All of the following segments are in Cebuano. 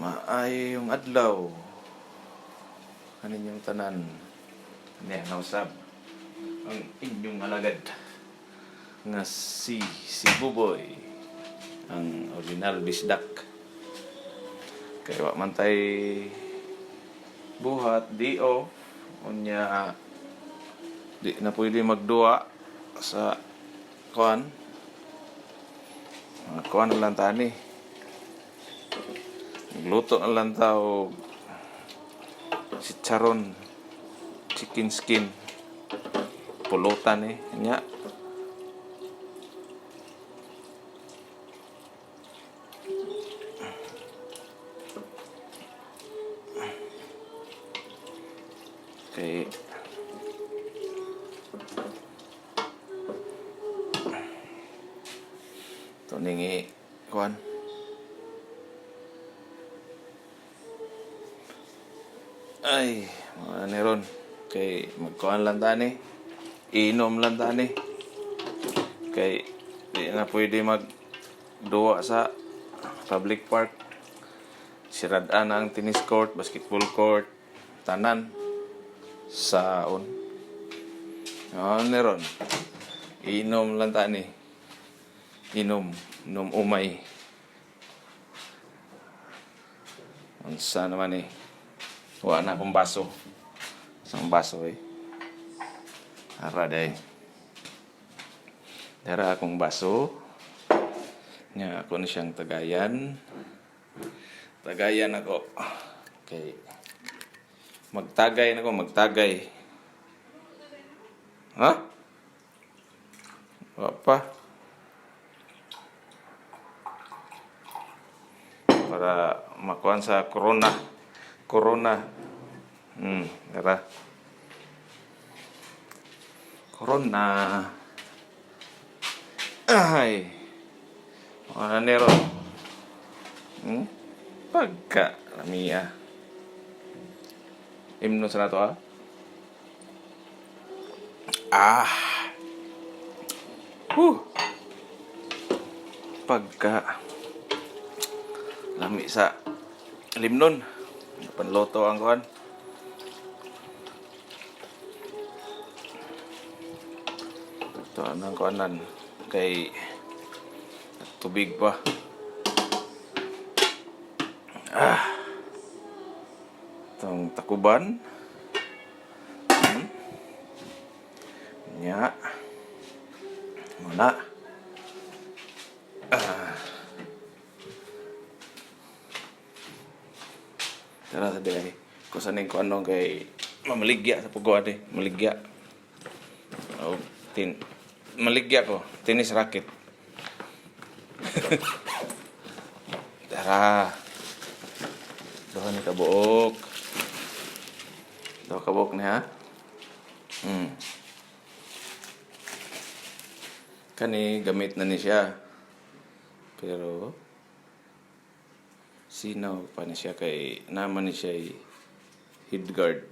Maayong adlaw kaninyong tanan. Niya nausab ang inyong alagad nga si si Buboy, ang original bisdak. Kay wa man tay buhat, di off unya, di na pwede magduwa sa kuan. Mga kuan na lang tani. Magluto na lang ta og chicharon, chicken skin. Pulutan eh. Nya. Okay. Ito ningi kuan. Ay, mga neron. Kay magkuan lang tani. Inom lang tani. Kay di na pwede magduwa sa public park. Siradaan ang tennis court, basketball court, tanan saon. Ano neron? Inom lang tani. Inom, inom umay. Unsa naman eh. Wa na akong baso. Isang baso eh. Ara day. Dara akong baso. Nya ako na siyang tagayan. Tagayan ako. Okay. Magtagay na ko, magtagay. Ha? Wa pa. Para makuan sa corona. Corona. Tara. Corona. Ay. Ano nero? Pagka lamia. Imno sa nato ah. Ah. Huh. Pagka lami sa limnon. Panloto ang kuan. Ito anang kuanan kay tubig pa. Ah. Itong takuban. Nya. Muna. Ah. Tara sa day. Kusanin ko ano kay mamaligya sa puguan eh. Maligya. Oh, tin maligya ko. Tennis racket. Tara. Duha ni kabuok. Duha kabuok ni ha. Kani gamit na ni siya. Pero sinaw pa ni siya kay naman ni siya head guard.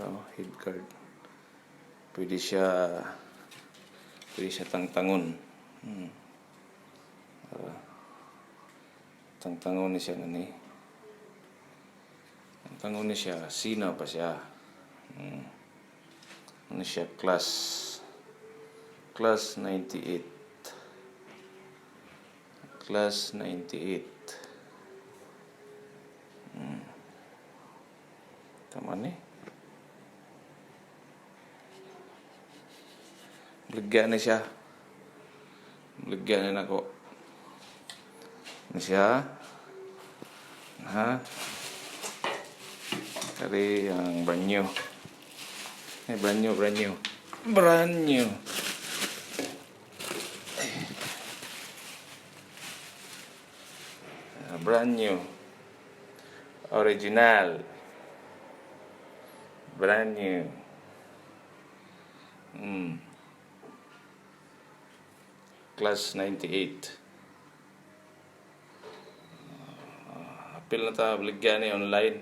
Oh, head guard. Pwede siya tangtangon. Tangtangon ni siya nani. Tangtangon ni siya, sinaw pa siya. Ano siya, class 98. Class 98. Tama ni. Ligyan ni siya. Ligyan ni nako. Ni siya. Ha? Kari ang brand new. Eh, brand new, brand new. Brand new. Ah, brand new. Original. Brand new. Class 98. Ah, apil na ta baligyan ni online.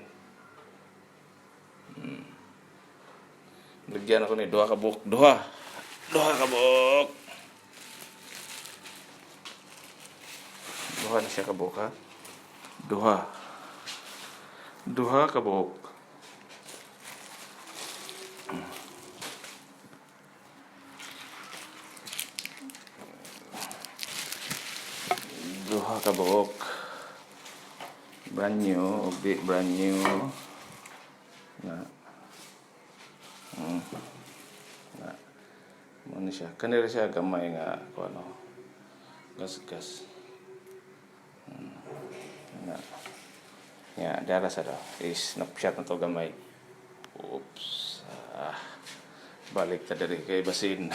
Baligyan ako ni duha ka buok, duha. Duha ka buok. Duha na siya ka buok ha. Duha. Duha ka buok. Duha ka buok. Brand new og di brand new. Na. Na. Mao ni siya. Kanira siya gamay nga kung ano. Gas gas. Na. Ya, dara sa daw. Is napsyat na to gamay. Oops. Ah, balik ta diri kay basin.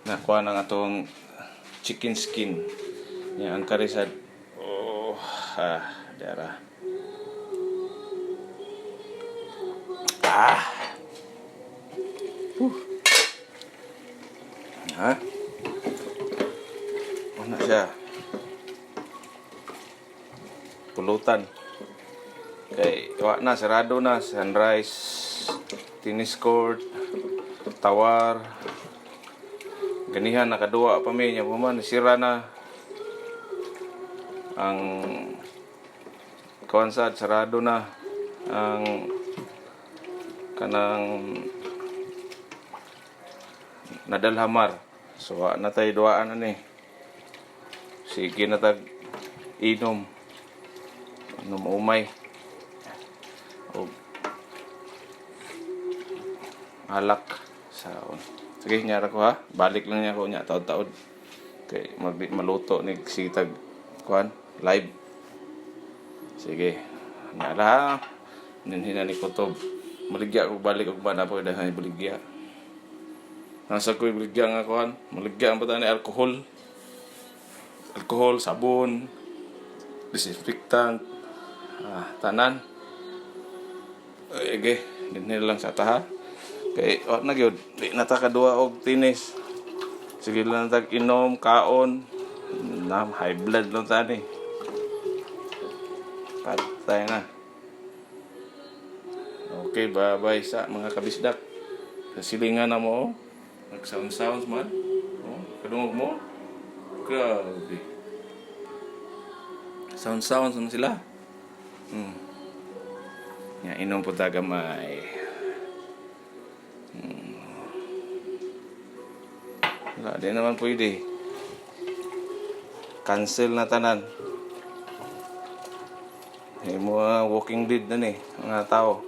Nakuha na nga atong chicken skin. Ya, ang karisad. Oh, ah, dara. Ah. Ha? Ano siya? Pulutan. Kay wa na, sarado na Sunrise Tennis Court, Tawar. Ganihan nakaduwa pa mi nya, human sira na ang kuan sad, sarado na ang kanang Nadalhamar. So wa na tay duaan ani. Sige na tag inom. Inom umay. O alak sa. Sige, nyara ko ha. Balik lang niya ko nya taod-taod. Kay mag maluto ni sitag kuan live. Sige. Nyara ha. Ninhin na ni Kutob. Maligya ko balik og bana po dahil baligya. Nasa ko baligya nga kuan. Maligya ang bata ni alcohol. Alcohol, sabon, disinfectant, ah, tanan. Ay, okay. Dinhi lang sa taha. Kay wa na gyud, di na ta kaduwa og tennis. Sige lang tag inom, kaon. Na high blood lang ta ni. Patay na. Okay, bye-bye sa mga kabisdak. Sa silingan na mo, oh. Nag-sound sounds man. Oh, kadungog mo. Grabe. Sound sounds man sila. Ya, inom po ta gamay. Wala, di naman pwede. Cancel na tanan. Eh, mga walking dead na ni, mga tao.